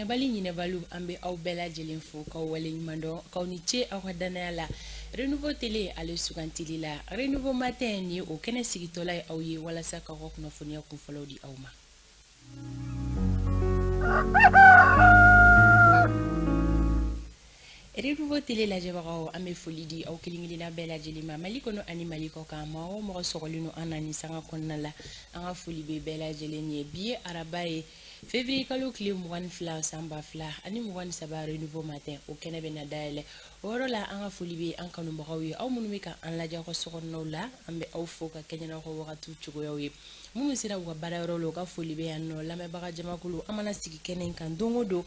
Sɛgɛnbali ɲinɛbaliw, an bɛ aw bɛɛ lajɛlen fo k'aw waleɲuman dɔn, k'aw ni ce aw ka danaya la Renouveau Télé ale sugantili la. Renouveau Matin ni o kɛnɛ sigitɔla ye aw ye walasa k'aw ka kunnafoniya kunfɔlɔw di aw ma. Renouveau Télé lajɛbagaw, an bɛ foli di aw kelen kelenna bɛɛ lajɛlen ma Mali kɔnɔ ani Mali kɔ kan. Maa o mɔgɔ sɔgɔlen don an na nin sanga kɔnɔna la, an ka foli bɛ bɛɛ lajɛlen ye. Bi ye araba ye, février kalo tile 22 san 2023. Renouveau Matin o kɛnɛ bɛ na dayɛlɛ o yɔrɔ la. An ka foli bɛ an kanubagaw ye, aw minnu bɛ ka an lajɛ aw ka sokɔnɔnaw la, an bɛ aw fo ka kɛɲɛ n'aw ka wagatiw cogoyaw ye. Minnu sera u ka baarayɔrɔ la, u ka foli bɛ yan nɔ. Lamɛnbaga jamakulu, an mana sigi kɛnɛ in kan don o don,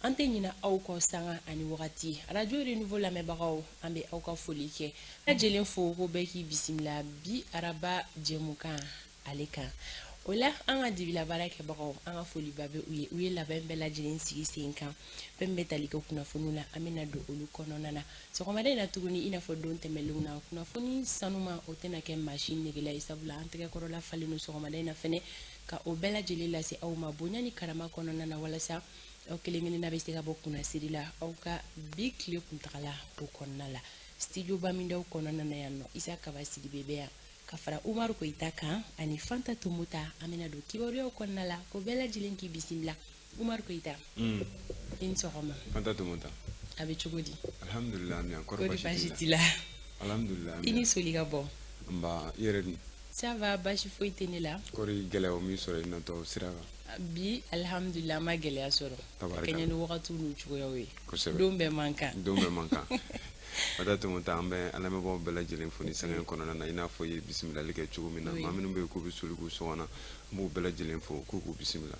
an tɛ ɲinɛ aw kɔ sanga ani wagati. Radio Renouveau lamɛnbagaw, an bɛ aw ka foli kɛ lajɛlen fo ko bɛɛ k'i bisimila bi araba jɛmukan ale kan. O la, an ka dibila baarakɛbagaw, an ka foliba bɛ u ye. U ye labɛn bɛɛ lajɛlen sigi sen kan fɛn bɛ tali kɛ kunnafoniw la. An bɛna don olu kɔnɔna na sɔgɔmada in na tuguni. I n'a fɔ don tɛmɛnlenw na, kunnafoni sanuma o tɛna kɛ maa si negela ye, sabula an tɛgɛ kɔrɔla falen don sɔgɔmada in na fɛnɛ ka o bɛɛ lajɛlen lase aw ma bonya ni karama kɔnɔna na, walasa aw kelen kelenna bɛ se ka bɔ kunnasiri la aw ka bi tile kuntagala o kɔnɔna la. Studio Bamindaw kɔnɔna na yan nɔ, Isa Kaba Sidibe bɛ yan ka fara Umaru Koyita kan ani Fanta Tomuta. An bɛna don kibaruyaw kɔnɔna la ko bɛɛ lajɛlen k'i bisimila. Umaru Koyita, i ni sɔgɔma. Fanta Tomuta. A bɛ cogo di? Alhamdulilah, mi kɔrɔ baasi t'i la? Alhamdulilah. I ni soli ka bɔ. Nba, i yɛrɛ dun? Ça va, baasi foyi tɛ ne la. Kɔri gɛlɛyaw min sɔrɔ i natɔ sira kan? Bi, alhamdulilah, an ma gɛlɛya sɔrɔ ka kɛɲɛ ni wagatiw n'u cogoyaw ye. Kosɛbɛ. Don bɛɛ man kan. Don bɛɛ man kan. Fanta Tomuta, an bɛ an lamɛnbagaw bɛɛ lajɛlen fo ni sanga in kɔnɔna na, i n'a fɔ i ye bisimilali kɛ cogo min na. Maa minnu bɛ yen k'u bɛ soli k'u sɔgɔna, an b'u bɛɛ lajɛlen fo k'u k'u bisimila.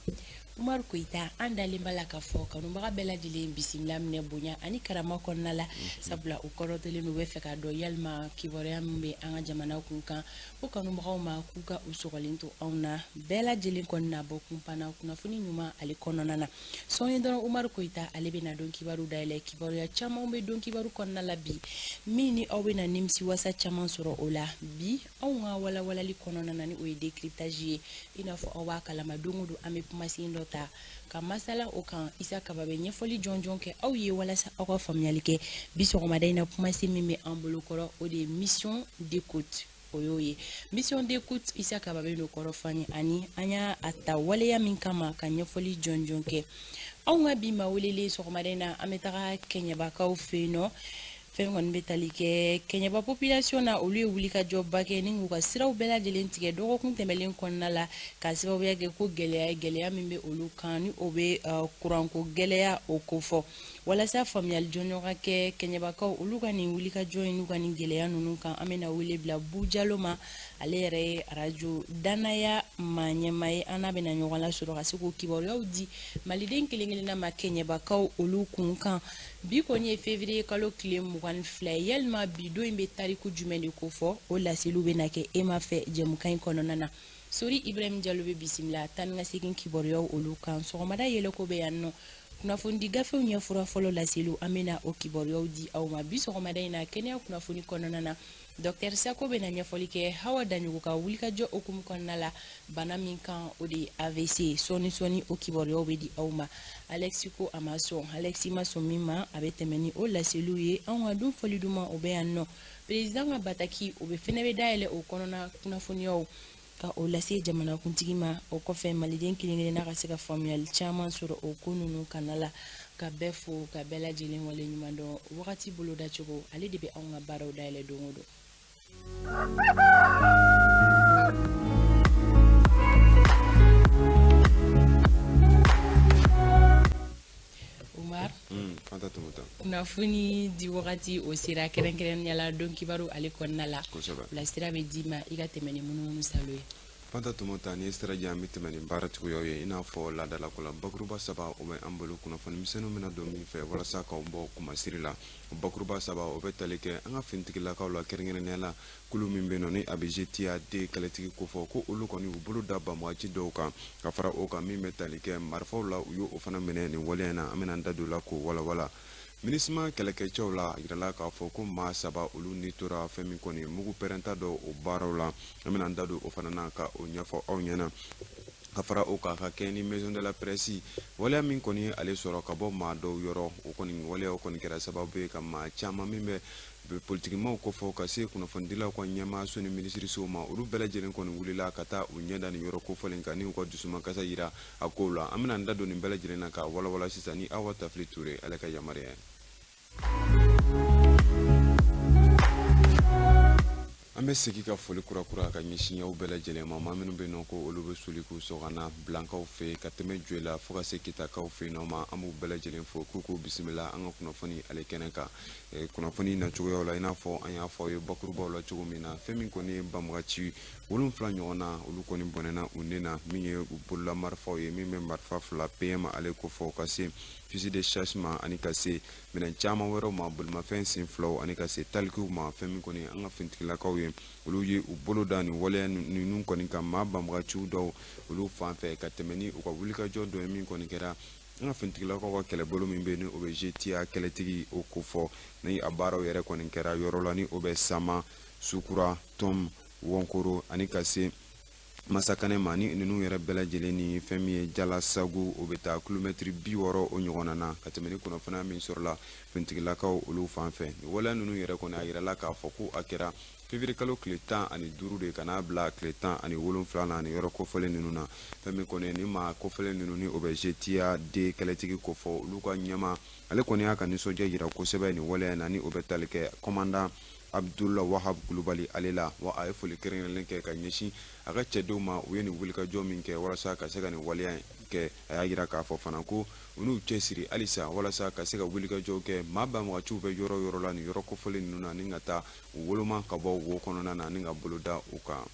Umaru Koyita, an dalen b'a la k'a fɔ kanubaga bɛɛ lajɛlen bisimila minɛ bonya ani karama kɔnɔna la, sabula u kɔrɔtɔlen don, u bɛ fɛ k'a dɔn yalima kibaruya min bɛ an ka jamana kun kan. Ko kanubagaw ma k'u ka u sɔgɔlen to anw na bɛɛ lajɛlen kɔni na bɔ kunpanna kunnafoni ɲuman ale kɔnɔna na. Sɔɔni dɔrɔn, Umaru Koyita ale bɛna don kibaru dayɛlɛ. Kibaruya caman bɛ don kibaru kɔnɔna la bi min ni aw bɛna nimisi wasa caman sɔrɔ o la. Bi anw ka walawalali kɔnɔna na, ni o ye décryptage ye, i n'a fɔ aw b'a kalama, don o don an bɛ kumasen dɔ ta ka masala o kan. Isa Kaba bɛ ɲɛfɔli jɔnjɔn kɛ aw ye walasa aw ka faamuyali kɛ. Bi sɔgɔmada in na, kumasen min bɛ an bolo kɔrɔ, o de ye mission d'écoute. O y'o ye mission d'écoute. Isa Kaba bɛ n'o kɔrɔ fɔ an ye ani an y'a ta waleya min kama ka ɲɛfɔli jɔnjɔn kɛ. Anw ka bi maa welelen sɔgɔmada in na, an bɛ taga Kɛɲɛbakaw fɛ yen nɔ. Fɛn kɔni bɛ tali kɛ Kɛɲɛba population na, olu ye wulikajɔba kɛ ni k'u ka siraw bɛɛ lajɛlen tigɛ dɔgɔkun tɛmɛlen kɔnɔna la, ka sababuya kɛ ko gɛlɛya ye, gɛlɛya min bɛ olu kan, ni o bɛ kuranko gɛlɛya o kofɔ. Walasa faamuyali jɔnjɔn ka kɛ Kɛɲɛbakaw olu ka nin wulikajɔ in n'u ka nin gɛlɛya ninnu kan, an bɛna wele bila Bu Jalo ma. Ale yɛrɛ ye arajo Danaya maa ɲɛmaa ye. An n'a bɛna ɲɔgɔn lasɔrɔ ka se k'o kibaruyaw di maliden kelen kelenna ma Kɛɲɛbakaw olu kun kan. Bi kɔni ye février kalo tile 22 ye. Yalima bi don in bɛ tariku jumɛn de kofɔ? O laseliw bɛna kɛ e ma fɛ jɛmukan in kɔnɔna na. Sori Ibrahim Jalo bɛ bisimila taa ni ka segin kibaruyaw olu kan. Sɔgɔmada yɛlɛko bɛ yan nɔ, kunnafonidi gafew ɲɛfura fɔlɔ laseliw, an bɛna o kibaruyaw di aw ma bi sɔgɔmada in na. Kɛnɛya kunnafoni kɔnɔna na, docteur Sako bɛna ɲɛfɔli kɛ Hawa Daɲogo ka wulikajɔ hukumu kɔnɔna la bana min kan, o de ye AVC. Sɔɔni sɔɔni, o kibaruyaw bɛ di aw ma. Alexi ko a ma sɔn, Alexi ma sɔn min ma, a bɛ tɛmɛ ni o laseliw ye. Anw ka dun fɔli duman, o bɛ yan nɔ. Président ka bataki, o bɛ fɛnɛ bɛ dayɛlɛ o kɔnɔna kunnafoniyaw ka o lase jamanakuntigi ma. O kɔfɛ, maliden kelen kelenna ka se ka faamuyali caman sɔrɔ o ko ninnu kana la. Ka bɛɛ fo ka bɛɛ lajɛlen wale ɲuman dɔn. Wagati bolodacogo ale de bɛ anw ka baaraw dayɛlɛ don o don. Umar, Fanta Tomuta. Kunnafoni di wagati o sera, kɛrɛnkɛrɛnnenya la don kibaru ale kɔnɔna la. Bilasira bɛ d'i ma i ka tɛmɛ ni munumunu salo ye. Fanta Tomuta, ni ye sira di, an bɛ tɛmɛ ni baara cogoyaw ye. I n'a fɔ laadalako la, bakuruba saba o bɛ an bolo, kunnafoni misɛnninw bɛna don min fɛ walasa k'aw bɔ kumasiri la. O bakuruba saba o bɛ tali kɛ an ka finitigilakaw la, kɛrɛnkɛrɛnnenya la kulu min bɛ yen nɔ ni a bɛ GTAD kɛlɛtigi kofɔ, ko olu kɔni u bolo da banbagaci dɔw kan. Ka fara o kan, min bɛ tali kɛ marifaw la, u y'o fana minɛ nin waleya in na. An bɛna an da don o la k'o walawala. MINUSMA kɛlɛkɛcɛw la, a yirala k'a fɔ ko maa saba olu ni tora fɛn min kɔni mugu pɛrɛnta dɔ o baaraw la. An bɛna an da don o fana na ka o ɲɛfɔ aw ɲɛna. Ka fara o kan, ka kɛ ni Maison de la Presse waleya min kɔni ye ale sɔrɔ ka bɔ maa dɔw yɔrɔ, o kɔni waleyaw kɔni kɛra sababu ye ka maa caman min bɛ politikimaw kofɔ ka se kunnafonidilaw ka ɲɛmaaso ni minisirisow ma, olu bɛɛ lajɛlen kɔni wulila ka taa u ɲɛ da nin yɔrɔ kofɔlen kan ni u ka dusumakasa yira a kow la. An bɛna an da don nin bɛɛ lajɛlen na k'a walawala sisan ni Awa Tafili Ture ale ka yamaruya ye. An bɛ segin ka foli kurakura ka ɲɛsin aw bɛɛ lajɛlen ma, maa minnu bɛ yen nɔ ko olu bɛ soli k'u sɔgɔna Bilankaw fɛ ka tɛmɛ Joyila fo ka se Kitakaw fɛ yen nɔ ma. An b'u bɛɛ lajɛlen fo k'u k'u bisimila an ka kunnafoni ale kɛnɛ kan. Kunnafoni nacogoyaw la, i n'a fɔ an y'a fɔ aw ye bakurubaw la cogo min na, fɛn min kɔni ye banbagaci 7 ɲɔgɔn na, olu kɔni bɔnɛna u ni na, min ye u bolola marifaw ye, min bɛ marifa 2 PM ale kofɔ ka se fusil de chasse ma ani ka se minɛn caman wɛrɛw ma, bolimafɛn sen filaw ani ka se talikiw ma. Fɛn min kɔni an ka finitigilakaw ye, olu ye u bolo da nin waleya ninnu kɔni kan maa banbagaciw dɔw olu fan fɛ ka tɛmɛ ni u ka wulikajɔ dɔ ye min kɔni kɛra an ka finitigilakaw ka kɛlɛbolo min bɛ yen ni o bɛ GTIA kɛlɛtigi o kofɔ, ni a baaraw yɛrɛ kɔni kɛra yɔrɔ la ni o bɛ Sama, Sukura, Tom, Wɔnkoro ani ka se Masakanɛ ma. Ni ninnu yɛrɛ bɛɛ lajɛlen ni fɛn min ye Jalasagu, o bɛ taa kilomɛtiri 60 o ɲɔgɔnna na ka tɛmɛ ni kunnafoniya min sɔrɔla finitigilakaw olu fan fɛ. Nin waleya ninnu yɛrɛ kɔni a yirala k'a fɔ ko a kɛra février kalo tile 15 de ka n'a bila tile 17 na nin yɔrɔ kofɔlen ninnu na. Fɛn min kɔni ni maa kofɔlen ninnu ni o bɛ GTIA D kɛlɛtigi kofɔ, olu ka ɲɛmaa ale kɔni y'a ka nisɔndiya yira kosɛbɛ nin waleya in na, ni o bɛ tali kɛ commandant Abdullah Wahab Kulubali ale la. Wa a ye foli kɛrɛnkɛrɛnlen kɛ ka ɲɛsin a ka cɛdenw ma, u ye nin wulikajɔ min kɛ walasa ka se ka nin waleya in kɛ. A y'a yira k'a fɔ fana ko u n'u cɛsiri halisa walasa ka se ka wulikajɔw kɛ maa banbagaciw bɛ yɔrɔ yɔrɔ la nin yɔrɔ kofɔlen ninnu na, ni ka taa u woloma ka bɔ wo kɔnɔna na ni ka bolo da u kan.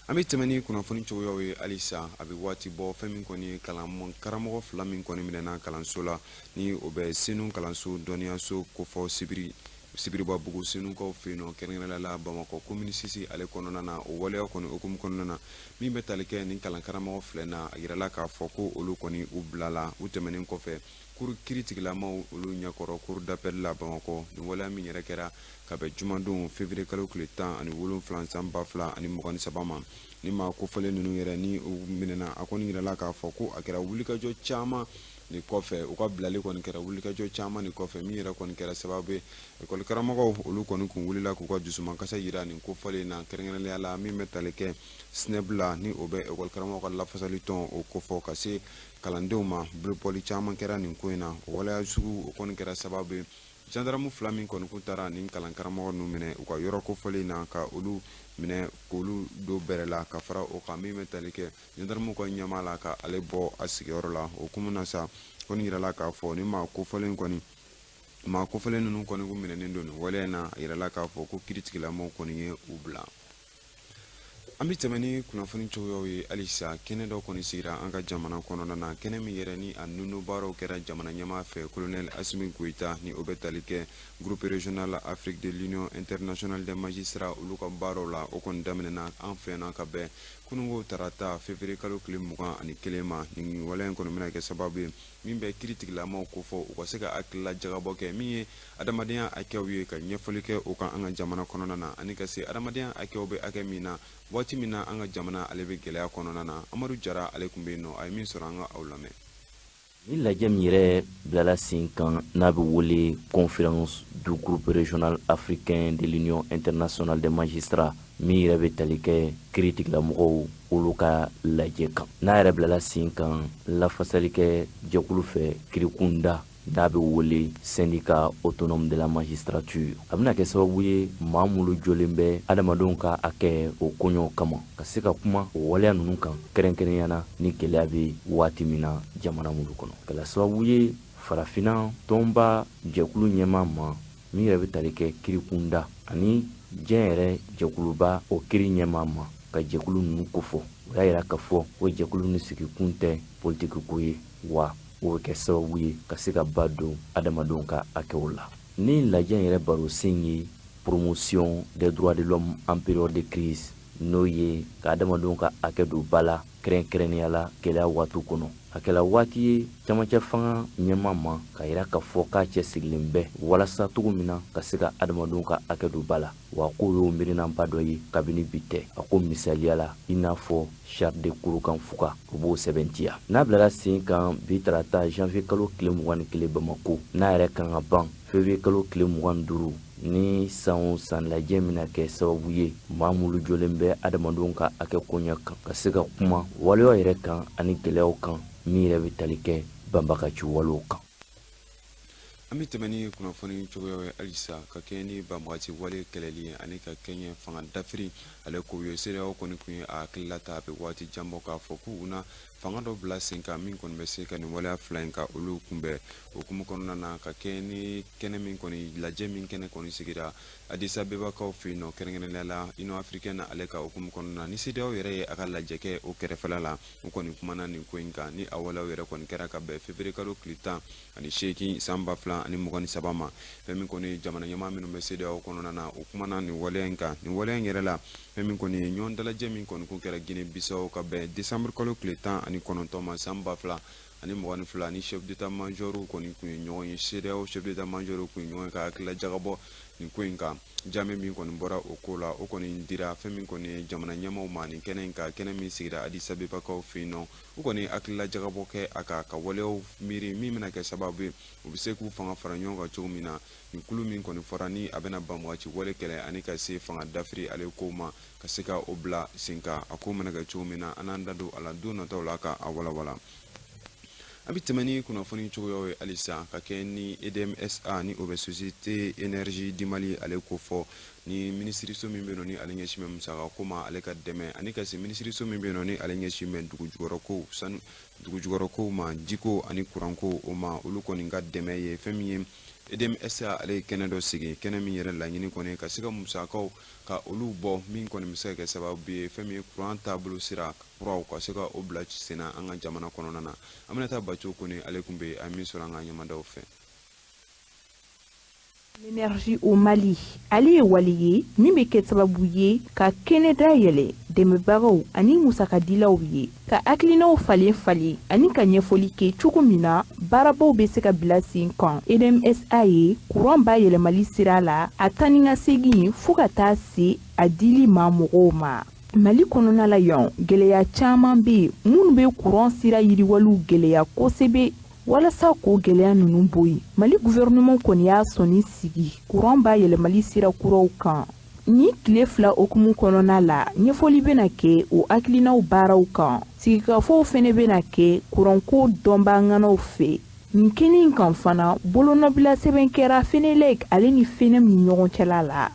An bɛ tɛmɛ ni kunnafoni cogoyaw ye halisa. A bɛ waati bɔ, fɛn min kɔni ye kalan karamɔgɔ 2 min kɔni minɛna kalanso la, ni o bɛ Senu kalanso dɔnniyaso kofɔ Sibiri Sibiribabugu Senukaw fɛ yen nɔ, kɛrɛnkɛrɛnnenya la Bamakɔ commune 6 ale kɔnɔna na. O waleya kɔni hukumu kɔnɔna na, min bɛ tali kɛ nin kalan karamɔgɔ 2 na, a yirala k'a fɔ ko olu kɔni u bilala u tɛmɛnen kɔfɛ cour kiiritigilamaw olu ɲɛkɔrɔ cour d'appel la Bamakɔ. Nin waleya min yɛrɛ kɛra ka bɛn jumadon février kalo tile 17 san 2023 ma, ni maa kofɔlen ninnu yɛrɛ ni u minɛna, a kɔni yirala k'a fɔ ko a kɛra wulikajɔ caman nin kɔfɛ, u ka bilali kɔni kɛra wulikajɔ caman nin kɔfɛ, min yɛrɛ kɔni kɛra sababu ye ekɔli karamɔgɔw olu kɔni kun wulila k'u ka dusumakasa yira nin kofɔlen na, kɛrɛnkɛrɛnnenya la min bɛ tali kɛ SNEP la, ni o bɛ ekɔli karamɔgɔw ka lafasali tɔn o kofɔ ka se kalandenw ma. Bolobɔli caman kɛra nin ko in na. O waleya sugu o kɔni kɛra sababu ye gendarme 2 min kɔni kun taara nin kalan karamɔgɔ ninnu minɛ u ka yɔrɔ kofɔlen na, ka olu minɛ k'olu don bɛrɛ la, ka fara o kan min bɛ tali kɛ gendarme ka ɲɛmaa la ka ale bɔ a sigiyɔrɔ la. O hukumu na sa, kɔni yirala k'a fɔ ni maa kofɔlen kɔni maa kofɔlen ninnu kɔni kun minɛnen don nin waleya in na. A yirala k'a fɔ ko kiiritigilamaw kɔni ye u bila. An bɛ tɛmɛ ni kunnafoni cogoyaw ye halisa. Kɛnɛ dɔ kɔni sigira an ka jamana kɔnɔna na, kɛnɛ min yɛrɛ ni a nunu baaraw kɛra jamana ɲɛmaa fɛ colonel Assimi Goïta, ni o bɛ tali kɛ groupe régional Afrique de l'Union internationale des magistrats olu ka baaraw la. O kɔni daminɛna an fɛ yan ka bɛn kununko tarata février kalo tile 21 ma. Nin waleya in kɔni bɛna kɛ sababu ye min bɛ kiiritigilamaw kofɔ u ka se ka hakilila jagabɔ kɛ min ye adamadenya hakɛw ye, ka ɲɛfɔli kɛ o kan an ka jamana kɔnɔna na, ani ka se adamadenya hakɛw bɛ hakɛ min na waati min na an ka jamana ale bɛ gɛlɛya kɔnɔna na. Amadu Jara ale tun bɛ yen nɔ, a ye min sɔrɔ an ka aw lamɛn. Ni lajɛ min yɛrɛ bilala sen kan n'a bɛ wele conférence du groupe régional africain de l'Union internationale des magistrats, min yɛrɛ bɛ tali kɛ kiiritigɛlamɔgɔw olu ka lajɛ kan, n'a yɛrɛ bilala sen kan lafasalikɛ jɛkulu fɛ kirikunda n'a bɛ wele syndicat autonome de la magistrature, a bɛna kɛ sababu ye maa minnu jɔlen bɛ adamadenw ka hakɛ o koɲɛw kama ka se ka kuma o waleya ninnu kan, kɛrɛnkɛrɛnnenya la ni gɛlɛya bɛ waati min na jamana minnu kɔnɔ. Kɛla sababu ye farafinna tɔnba jɛkulu ɲɛmaa ma min yɛrɛ bɛ tali kɛ kirikunda ani diɲɛ yɛrɛ jɛkuluba o kiri ɲɛmaa ma ka jɛkulu ninnu kofɔ. O y'a yira k'a fɔ o jɛkulu ninnu sigikun tɛ politiki ko ye, wa o bɛ kɛ sababu ye ka se ka ba don adamadenw ka hakɛw la. Ni lajɛ in yɛrɛ barosen ye promotion des droits de l'homme en période de crise, N'o ye ka adamadenw ka hakɛ don ba la, kɛrɛnkɛrɛnnenya la gɛlɛya waatiw kɔnɔ. A kɛla waati ye camancɛ fanga ɲɛma ma ka yira k'a fɔ k'a cɛsirilen bɛ walasa cogo min na ka se ka adamadenw ka hakɛ don ba la. Wa k'o y'o miirinaba dɔ ye kabini bi tɛ. A ko misaliya la, i n'a fɔ charte de Kurukanfuga, o b'o sɛbɛntiya. N'a bilala sen kan bi tarata janvier kalo tile 21 Bamako, n'a yɛrɛ kan ka ban février kalo tile 25, ni san o san lajɛ bɛna kɛ sababu ye maa minnu jɔlen bɛ adamadenw ka hakɛ koɲɛ kan ka se ka kuma waleyaw yɛrɛ kan ani gɛlɛyaw kan min yɛrɛ bɛ tali kɛ banbagaci walew kan. An bɛ tɛmɛ ni kunnafoni cogoyaw ye halisa, ka kɛɲɛ ni banbagaci wale kɛlɛli ye ani ka kɛɲɛ fanga dafiri ale kow ye. CEDEAO kɔni tun ye a hakilila ta a bɛ waati jan bɔ k'a fɔ k'u na fanga dɔ bila sen kan min kɔni bɛ se ka nin waleya fila in ka olu kunbɛn. O hukumu kɔnɔna na, ka kɛɲɛ ni kɛnɛ min kɔni lajɛ min kɛnɛ kɔni sigira Addis Abebakaw fɛ yen nɔ, kɛrɛnkɛrɛnnenya la Union africaine ale ka hukumu kɔnɔna na, ni CEDEAO yɛrɛ ye a ka lajɛ kɛ o kɛrɛfɛla la, u kɔni kumana nin ko in kan ni a waleyaw yɛrɛ kɔni kɛra ka bɛn février kalo tile 18 san 2023 ma. Fɛn min kɔni jamana ɲɛmaa minnu bɛ CEDEAO kɔnɔna na, u kumana nin waleya in kan. Nin waleya in yɛrɛ la, fɛn min kɔni ye ɲɔgɔn dalajɛ min kɔni kun kɛra Guinée Bissau ka bɛn décembre kalo tile 19 ma san 2022, ni chef d'état major kɔni kun ye ɲɔgɔn ye, CEDEAO chef d'état major kun ye ɲɔgɔn ye ka hakilila jagabɔ nin ko in kan. Jaabi min kɔni bɔra o ko la, o kɔni dira fɛn min kɔni ye jamana ɲɛmaaw ma nin kɛnɛ in kan, kɛnɛ min sigira Addis Abebakaw fɛ yen nɔ. U kɔni hakilila jagabɔ kɛ a kan ka waleyaw miiri min bɛna kɛ sababu ye u bɛ se k'u fanga fara ɲɔgɔn kan cogo min na. Nin kulu min kɔni fɔra ni a bɛna banbagaci wale kɛlɛ ani ka se fanga dafiri ale kow ma, ka se ka o bila sen kan, a ko mana kɛ cogo min na, an n'an da don a la don nataw la ka a walawala. An bɛ tɛmɛ ni kunnafoni cogoyaw ye halisa, ka kɛ ni EDMSA, ni o bɛ Société Énergie du Mali ale ko fɔ, ni minisiriso min bɛ yen nɔ ni ale ɲɛsin bɛ musaka ko ma, ale ka dɛmɛ, ani ka se minisiriso min bɛ yen nɔ ni ale ɲɛsin bɛ dugujukɔrɔkow, sanu dugujukɔrɔkow ma, jiko ani kuranko o ma, olu kɔni ka dɛmɛ ye fɛn min ye EDMSA ale ye kɛnɛ dɔ sigi, kɛnɛ min yɛrɛ laɲini kɔni ka se ka musakaw ka olu bɔ, min kɔni bɛ se ka kɛ sababu ye fɛn min ye kuran taabolo sira kuraw ka se ka o bila sen na an ka jamana kɔnɔna na. An bɛna taa Baco Kone, ale tun bɛ a min sɔrɔ an ka ɲɛmadaw fɛ. L'énergie au Mali, ale ye wale ye min bɛ kɛ sababu ye ka kɛnɛ dayɛlɛ dɛmɛbagaw ani musakadilaw ye ka hakilinaw falen falen ani ka ɲɛfɔli kɛ cogo min na baarabaw bɛ se ka bila sen kan. EDMSA ye kuran bayɛlɛmali sira la, a taa ni ka segin fo ka taa se a dili ma mɔgɔw ma. Mali kɔnɔna la yan, gɛlɛya caman bɛ yen minnu bɛ kuran sira yiriwaliw gɛlɛya kosɛbɛ. Walasa k'o gɛlɛya ninnu bɔ yen, Mali gouvernement kɔni y'a sɔnni sigi kuran bayɛlɛmali sira kuraw kan. Ni tile 2 hukumu kɔnɔna la, ɲɛfɔli bɛna kɛ o hakilinaw baaraw kan. Sigikafɔw fɛnɛ bɛna kɛ kuranko dɔnbaŋanaw fɛ. Nin kɛnɛ in kan fana, bolonɔbila sɛbɛn kɛra FENELEC ale ni FENEM ni ɲɔgɔn cɛla la.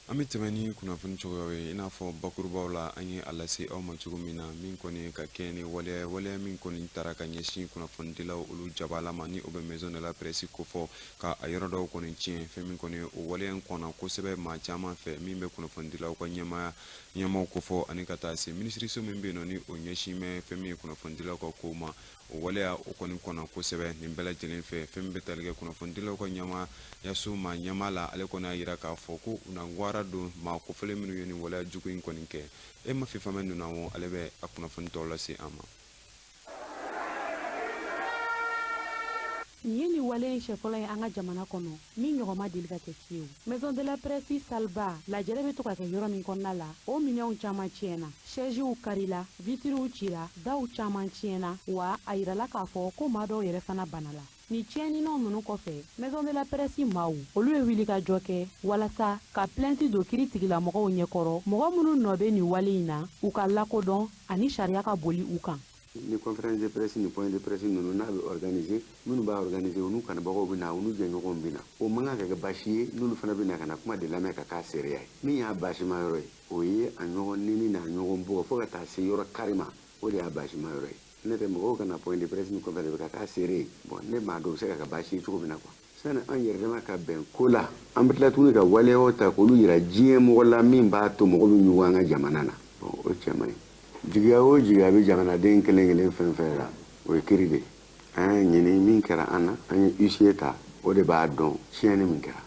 An bɛ tɛmɛ ni kunnafoni cogoyaw ye, i n'a fɔ bakurubaw la an ye a lase aw ma cogo min na, min kɔni ka kɛ ni waleya, waleya min kɔni taara ka ɲɛsin kunnafonidilaw olu jabala ma, ni o bɛ Maison de la Presse kofɔ, ka a yɔrɔ dɔw kɔni tiɲɛ. Fɛn min kɔni o waleya in kɔnna kosɛbɛ maa caman fɛ, min bɛ kunnafonidilaw ka ɲɛmaaya ɲɛmaaw kofɔ, ani ka taa se minisiriso min bɛ yen nɔ ni o ɲɛsin bɛ fɛn min ye kunnafonidilaw ka kow ma. O waleya o kɔni kɔnna kosɛbɛ nin bɛɛ lajɛlen fɛ. Fɛn min bɛ tali kɛ kunnafonidilaw ka ɲɛmaayaso ma ɲɛmaa la, ale kɔni y'a jira k'a fɔ ko u na gwara don maa kofɔlen minnu ye nin waleya jugu in kɔni kɛ. E ma fifamɛ nuna, ale bɛ a kunnafoni tɔw lase an ma. Nin ye nin wale in siɲɛ fɔlɔ ye an ka jamana kɔnɔ min ɲɔgɔn ma deli ka kɛ fiyewu. Maison de la Presse salba lajɛrɛ bɛ to ka kɛ yɔrɔ min kɔnɔna la, o minɛnw caman tiɲɛna, sɛziw karila, vitiriw cira, daw caman tiɲɛna, wa a yirala k'a fɔ ko maa dɔw yɛrɛ fana banala. Nin tiɲɛninw ninnu kɔfɛ, Maison de la Presse maaw olu ye wuli ka jɔ kɛ walasa ka plainte don kiiri tigilamɔgɔw ɲɛkɔrɔ, mɔgɔ minnu nɔ bɛ nin wale in na, u ka lakodɔn ani sariya ka boli u kan. Ni conférence de presse ni point de presse ninnu n'a bɛ organiser, minnu b'a organiser, u n'u kanubagaw bɛ na, u n'u jɛɲɔgɔnw bɛ na, o man kan ka kɛ baasi ye n'olu fana bɛ na ka na kuma de lamɛn ka k'a seereya ye. Min y'a baasima yɔrɔ ye, o ye a ɲɔgɔn neni n'a ɲɔgɔn bugɔ fo ka taa se yɔrɔ kari ma, o de y'a baasima yɔrɔ ye. Ne tɛ mɔgɔw kana point de presse ni conférence ka k'a seere ye. Bon, ne m'a dɔn o bɛ se ka kɛ baasi ye cogo min na quoi. Sani an yɛrɛ dama ka bɛn ko la, an bɛ tila tuguni ka waleyaw ta k'olu yira diɲɛ mɔgɔ la min b'a to mɔgɔ bɛ ɲugun an ka jamana na. Bon, o cɛ man ɲi. Jigiya o jigiya bɛ jamanaden kelen kelen fɛn fɛn la, o ye kiiri de ye. An y'a ɲini min kɛra an na, an ye huissier ta, o de b'a dɔn tiɲɛni min kɛra.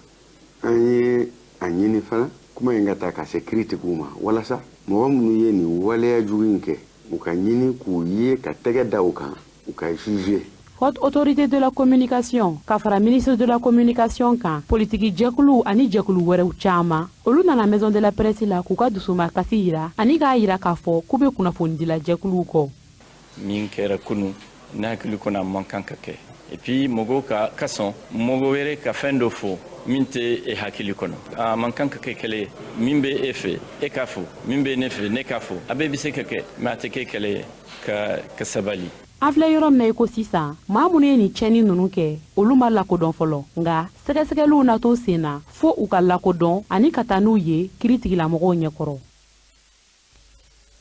An ye a ɲini fana Kuma in ka taa ka se kiiritigiw ma walasa mɔgɔ minnu ye nin waleya jugu in kɛ, u ka ɲini k'u ye ka tɛgɛ da u kan, u ka juger. Haute Autorité de la Communication ka fara ministre de la Communication kan, politiki jɛkuluw ani jɛkulu wɛrɛw caman, olu nana Maison de la Presse la k'u ka dusumakasi yira ani k'a yira k'a fɔ k'u bɛ kunnafonidila jɛkuluw kɔ. Min kɛra kunu, ne hakili kɔnɔ, a man kan ka kɛ. Et puis mɔgɔw ka sɔn mɔgɔ wɛrɛ ka fɛn dɔ fɔ min tɛ e hakili kɔnɔ, a man kan ka kɛ kɛlɛ ye. Min bɛ e fɛ, e k'a fɔ, min bɛ ne fɛ, ne k'a fɔ, a bɛɛ bɛ se ka kɛ, mais a tɛ kɛ kɛlɛ ye. Ka sabali. An filɛ yɔrɔ min na i ko sisan, maa minnu ye nin tiɲɛni ninnu kɛ, olu ma lakodɔn fɔlɔ, nka sɛgɛsɛgɛliw na to sen na fo u ka lakodɔn ani ka taa n'u ye kiiritigɛlamɔgɔw ɲɛkɔrɔ.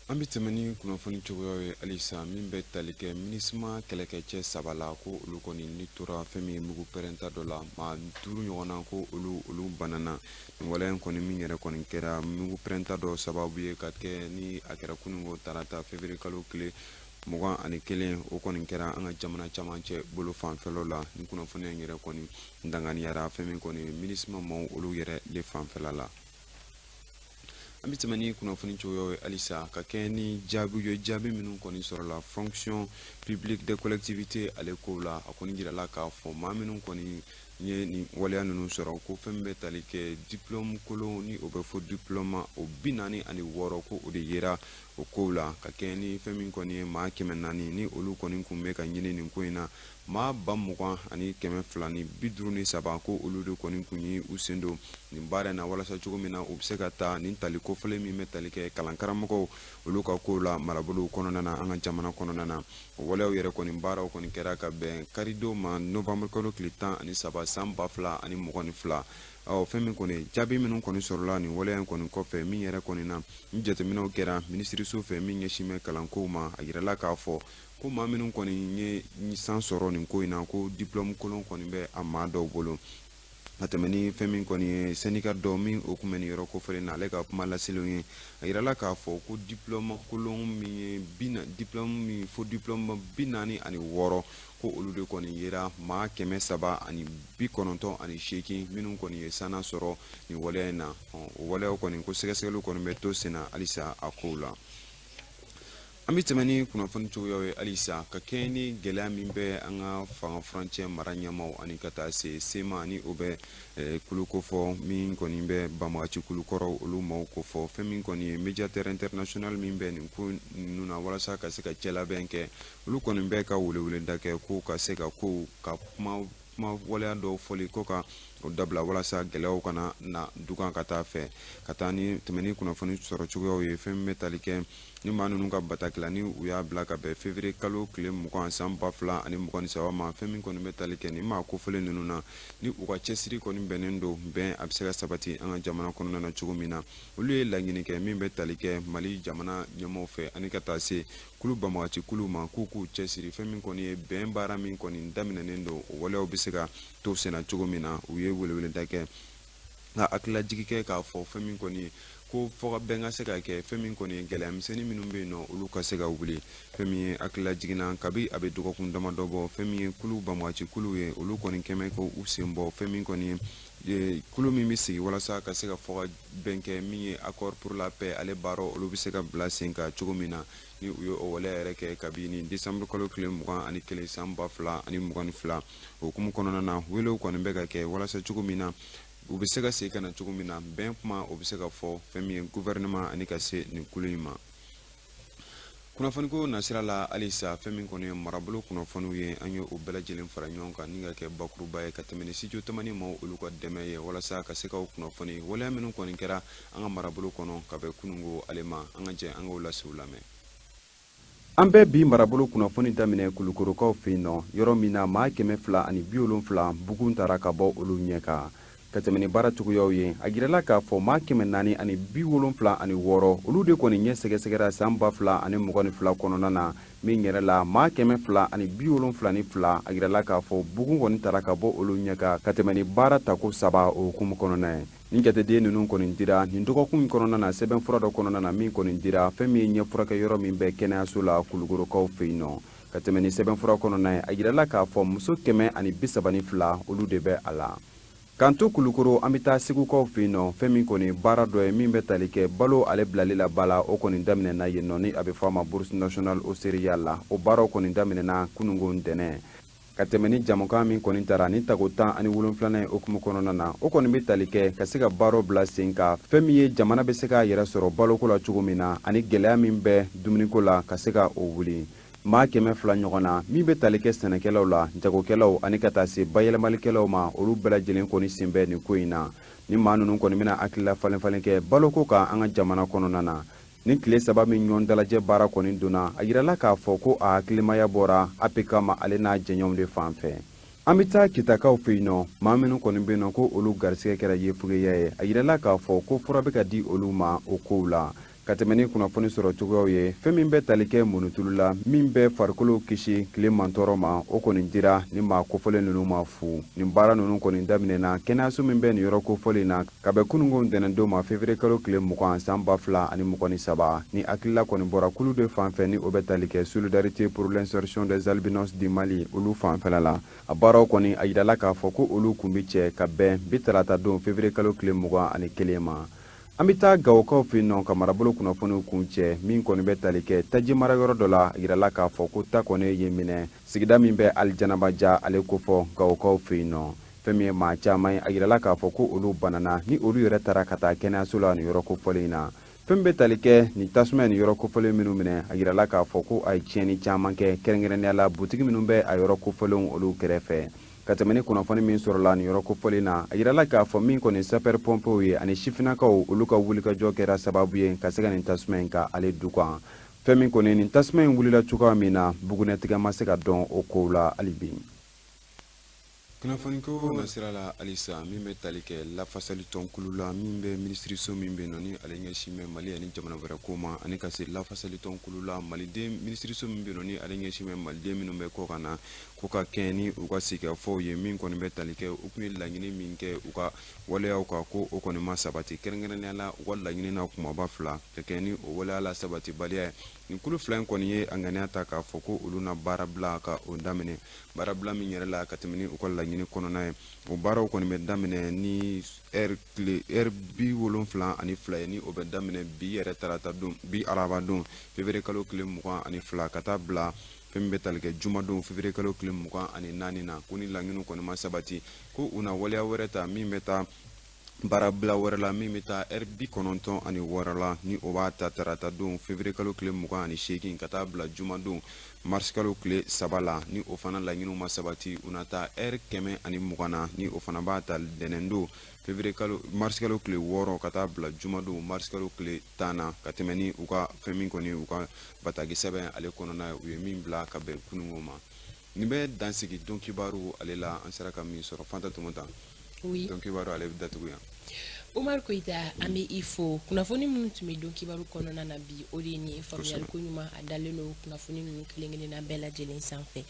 An bɛ tɛmɛ ni kunnafoni cogoyaw ye halisa. Min bɛ tali kɛ MINUSMA kɛlɛkɛcɛ saba la, ko olu kɔni ni tora fɛn min ye mugu pɛrɛnta dɔ la, maa duuru ɲɔgɔn na, ko olu banana. Nin waleya in kɔni min yɛrɛ kɔni kɛra mugu pɛrɛnta dɔ sababu ye ka kɛ ni a kɛra kununko tarata, février kalo tile 21, o kɔni kɛra an ka jamana camancɛ bolo fanfɛlaw la. Ni kunnafoniya in yɛrɛ kɔni danganiyara fɛn min kɔni MINUSMA maaw olu yɛrɛ le fanfɛla la. An bɛ tɛmɛ ni kunnafoni cogoyaw ye halisa, ka kɛ ni jaabiw ye, jaabi minnu kɔni sɔrɔla Fonction publique des collectivités ale kow la. A kɔni jirala k'a fɔ maa minnu kɔni ye nin waleya ninnu sɔrɔ, ko fɛn bɛ tali kɛ diplôme kolon ni o bɛ fɔ diplôme o 46, ko o de yera o kow la, ka kɛ ni fɛn min kɔni ye maa 400 ni olu kɔni kun bɛ ka ɲini nin ko in na. Maa 20,253, ko olu de kɔni kun ye u sen don nin baara in na, walasa cogo min na u bɛ se ka taa nin tali kofɔlen min bɛ tali kɛ kalankaramɔgɔw olu ka kow la marabolow kɔnɔna na, an ka jamana kɔnɔna na. O waleyaw yɛrɛ kɔni baaraw kɔni kɛra ka bɛn karidon ma, novembre kalo tile 13 san 2022. Ɔ fɛn min kɔni jaabi minnu kɔni sɔrɔla nin waleya in kɔni kɔfɛ, min yɛrɛ kɔni na ni jateminɛw kɛra minisiriso fɛ min ɲɛsin bɛ kalankow ma, a yirala k'a fɔ ko maa minnu kɔni ye san sɔrɔ nin ko in na, ko diplôme kolon kɔni bɛ a maa dɔw bolo. Ka tɛmɛ ni fɛn min kɔni ye syndicat dɔ min o kun bɛ nin yɔrɔ kofɔlen na, ale ka kuma laselenw ye, a yirala k'a fɔ ko diplôme kolon min ye bi diplôme min fo diplôme 46, ko olu de kɔni yera maa 398 minnu kɔni ye sanna sɔrɔ nin waleya in na. O waleyaw kɔni, ko sɛgɛsɛgɛliw kɔni bɛ to sen na halisa a kow la. An bɛ tɛmɛ ni kunnafoni cogoyaw ye halisa, ka kɛ ni gɛlɛya min bɛ an ka fanga furancɛ mara ɲɛmaw ani ka taa se CMA ni o bɛ kulu kofɔ min kɔni bɛ banbagaci kulu kɔrɔw olu maaw kofɔ, fɛn min kɔni ye médiateur international min bɛ nin ko ninnu na walasa ka se ka cɛlabɛn kɛ, olu kɔni bɛ ka weleweleda kɛ ko ka se ka kow ka kuma waleya dɔw fɔli ko ka o dabila, walasa gɛlɛyaw kana na dukan ka taa fɛ. Ka taa ni tɛmɛ ni kunnafoni sɔrɔ cogoyaw ye, fɛn min bɛ tali kɛ ni maa ninnu ka batakila ni u y'a bila ka bɛn février kalo tile 20 san 2023 ma, fɛn min kɔni bɛ tali kɛ ni maa kofɔlen ninnu na, ni u ka cɛsiri kɔni bɛnnen don bɛn a bɛ se ka sabati an ka jamana kɔnɔna na cogo min na, olu ye laɲini kɛ min bɛ tali kɛ Mali jamana ɲɛmaaw fɛ ani ka taa se kulu banbagaci kuluw ma, k'u k'u cɛsiri fɛn min kɔni ye bɛn baara min kɔni daminɛnen don, o waleyaw bɛ se ka to senna cogo min na. U ye weleweleda kɛ nka hakililajigi kɛ k'a fɔ fɛn min kɔni ye ko fɔ ka bɛn ka se ka kɛ, fɛn min kɔni ye gɛlɛya misɛnnin minnu bɛ yen nɔ, olu ka se ka wuli. Fɛn min ye hakililajigin kabi a bɛ dɔgɔkun damadɔ bɔ, fɛn min ye kulu banbagaci kuluw ye, olu kɔni kɛmɛ ko u sen bɔ fɛn min kɔni ye kulu min bɛ sigi walasa ka se ka fɔ ka bɛn kɛ, min ye Accord pour la paix ale baaraw, olu bɛ se ka bila sen kan cogo min na, ni u ye o waleya yɛrɛ kɛ kabi ni décembre kalo tile 21 san 2022. O hukumu kɔnɔna na, welew kɔni bɛ ka kɛ walasa cogo min na u bɛ se ka segin ka na cogo min na, bɛn kuma o bɛ se ka fɔ fɛn min ye gouvernement ani ka se nin kulu in ma. Kunnafoniko nasira la halisa, fɛn min kɔni ye marabolo kunnafoniw ye, an ye o bɛɛ lajɛlen fara ɲɔgɔn kan ni ka kɛ bakuruba ye, ka tɛmɛ ni studio Tamani maaw olu ka dɛmɛ ye, walasa ka se k'aw kunnafoni waleya minnu kɔni kɛra an ka marabolo kɔnɔ ka bɛn kununko ale ma. An ka jɛ an k'o lasew lamɛn. An bɛ bi marabolo kunnafoni daminɛ Kulukorokaw fɛ yen nɔ, yɔrɔ min na maa 270 bugun taara ka bɔ olu ɲɛ kan. Ka tɛmɛ ni baara cogoyaw ye, a jirala k'a fɔ maa 476, olu de kɔni ɲɛ sɛgɛsɛgɛra san 2022 kɔnɔna na. Min yɛrɛ la maa 272, a jirala k'a fɔ bugun kɔni taara ka bɔ olu ɲɛ kan, ka tɛmɛ ni baara tako saba o hukumu kɔnɔna ye. Nin jateden ninnu kɔni dira nin dɔgɔkun in kɔnɔna na sɛbɛnfura dɔ kɔnɔna na min kɔni dira fɛn min ye ɲɛfurakɛ yɔrɔ min bɛ kɛnɛyaso la Kulukorokaw fɛ yen nɔ. Ka tɛmɛ ni sɛbɛnfura kɔnɔna ye, a jirala k'a fɔ muso 132, olu de bɛ a la. K'an to Kulukoro, an bɛ taa Segukaw fɛ yen nɔ. Fɛn min kɔni baara dɔ ye min bɛ tali kɛ balo ale bilali la ba la, o kɔni daminɛna yen nɔ, ni a bɛ fɔ a ma bourse nationale aux céréales la. O baaraw kɔni daminɛna kunungo ntɛnɛn. Ka tɛmɛ ni jamukan min kɔni tara ni tago 17nan ye hukumu kɔnɔna na, o kɔni bɛ tali kɛ ka se ka baaraw bila sen kan, fɛn min ye jamana bɛ se k'a yɛrɛ sɔrɔ baloko la cogo min na, ani gɛlɛya min bɛ dumuniko la, ka se ka o wuli. Maa 200 ɲɔgɔn na min bɛ tali kɛ sɛnɛkɛlaw la, jagokɛlaw ani ka taa se bayɛlɛmalikɛlaw ma, olu bɛɛ lajɛlen kɔni sen bɛ nin ko in na. Ni maa ninnu kɔni bɛna hakilila falen falen kɛ baloko kan an ka jamana kɔnɔna na. Ni tile 3 min ɲɔgɔn dalajɛ baara kɔni donna, a yirala k'a fɔ ko a hakilimaya bɔra APK ma, ale n'a jɛɲɔgɔnw de fan fɛ. An bɛ taa Kitakaw fɛ yen nɔ. Maa minnu kɔni bɛ yen nɔ ko olu garisɛgɛ kɛra yefugeya ye, a yirala k'a fɔ ko fura bɛ ka di olu ma o kow la. Ka tɛmɛ ni kunnafoni sɔrɔ cogoyaw ye, fɛn min bɛ tali kɛ mɔnitulu la min bɛ farikolo kisi tile mantɔɔrɔ ma, o kɔni dira ni maa kofɔlen ninnu ma fu. Nin baara ninnu kɔni daminɛna kɛnɛyaso min bɛ nin yɔrɔ kofɔlen na ka bɛn kununko ntɛnɛndon ma, février kalo tile 20 san 2023. Ni hakilila kɔni bɔra kulu de fan fɛ, ni o bɛ tali kɛ Solidarité pour l'insertion des albinos du Mali, olu fanfɛla la. A baaraw kɔni, a yirala k'a fɔ ko olu kun bɛ cɛ ka bɛn bi tarata don, février kalo tile 21 ma. An bɛ taa Gawokaw fɛ yen nɔ ka marabolo kunnafoniw kun cɛ. Min kɔni bɛ tali kɛ taji mara yɔrɔ dɔ la, a yirala k'a fɔ ko ta kɔni ye minɛ sigida min bɛ Alijanabaja ale kofɔ Gawokaw fɛ yen nɔ. Fɛn min ye maa caman ye, a yirala k'a fɔ ko olu banana, ni olu yɛrɛ taara ka taa kɛnɛyaso la nin yɔrɔ kofɔlen in na. Fɛn bɛ tali kɛ nin tasuma nin yɔrɔ kofɔlen minnu minɛ, a yirala k'a fɔ ko a ye tiɲɛni caman kɛ, kɛrɛnkɛrɛnnenya la butigi minnu bɛ a yɔrɔ kofɔlenw olu kɛrɛfɛ. Ka tɛmɛ ni kunnafoni min sɔrɔla nin yɔrɔ kofɔlen na, a yirala k'a fɔ min kɔni sapeur pompiers ye ani sifinnakaw, olu ka wulikajɔ kɛra sababu ye ka se ka nin tasuma in ka ale du kan. Fɛn min kɔni nin tasuma in wulila cogoya min na, bugunɛtigɛ ma se ka dɔn o kow la hali bi. Kunnafoniko nasira la halisa, min bɛ tali kɛ lafasali tɔnkulu la min bɛ minisiriso min bɛ yen nɔ ni ale ɲɛsin bɛ Mali ani jamana wɛrɛ ko ma, ani ka se lafasali tɔnkulu la maliden minisiriso min bɛ yen nɔ ni ale ɲɛsin bɛ maliden minnu bɛ kɔ kan na, ko ka kɛɲɛ ni u ka sigikafɔw ye, min kɔni bɛ tali kɛ u tun ye laɲini min kɛ u ka waleyaw kan, ko o kɔni ma sabati. Kɛrɛnkɛrɛnnenya la, u ka laɲini na kumaba fila ka kɛ ni o waleya la sabatibaliya ye. Nin kulu fila in kɔni ye a ŋaniya ta k'a fɔ ko olu na baara bila ka o daminɛ, baarabila min yɛrɛ la ka tɛmɛ ni u ka laɲini kɔnɔna ye. O baaraw kɔni bɛ daminɛ ni ɛri tile ɛri 72 ye, ni o bɛ daminɛ bi yɛrɛ tarata don, bi araba don, février kalo tile 22, ka taa bila fɛn min bɛ tali kɛ jumadon, février kalo tile 24 na. Ko ni laɲiniw kɔni ma sabati, ko u na waleya wɛrɛ ta min bɛ taa baarabila wɛrɛ la, min bɛ taa ɛri 96 la, ni o b'a ta tarata don, février kalo tile 28, ka taa bila jumadon, mars kalo tile 3 la. Ni o fana laɲiniw ma sabati, u na taa ɛri 120 na, ni o fana b'a ta ntɛnɛn don, février kalo mars kalo tile 6, ka taa bila jumadon, mars kalo tile 10 na. Ka tɛmɛ ni u ka fɛn min kɔni u ka bataki sɛbɛn ale kɔnɔna ye, u ye min bila ka bɛn kununko ma. Nin bɛ dansigi don kibaru ale la, an sera ka min sɔrɔ. Fanta Tumota. Oui. Don kibaru ale bɛ datugu yan. Umar Koyita, an bɛ i fo. Kunnafoni minnu tun bɛ don kibaru kɔnɔna na bi, o de ye nin ye. Faamuyali ko ɲuman a dalen don kunnafoni ninnu kelen kelenna bɛɛ lajɛlen sanfɛ.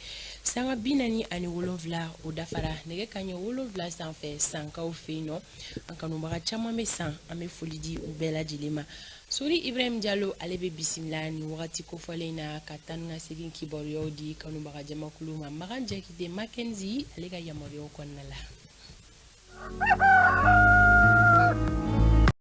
Sanga 47 o dafara nɛgɛ kanɲɛ 7 sanfɛ Sankaw fɛ yen nɔ. An kanubaga caman bɛ San, an bɛ foli di u bɛɛ lajɛlen ma. Sori Ibrahim Jalo, ale bɛ bisimila nin wagati kofɔlen in na ka taa ni ka segin kibaruyaw di kanubaga jamakulu ma. Makan Jakite Mackenzie, ale ka yamaruyaw kɔnɔna la.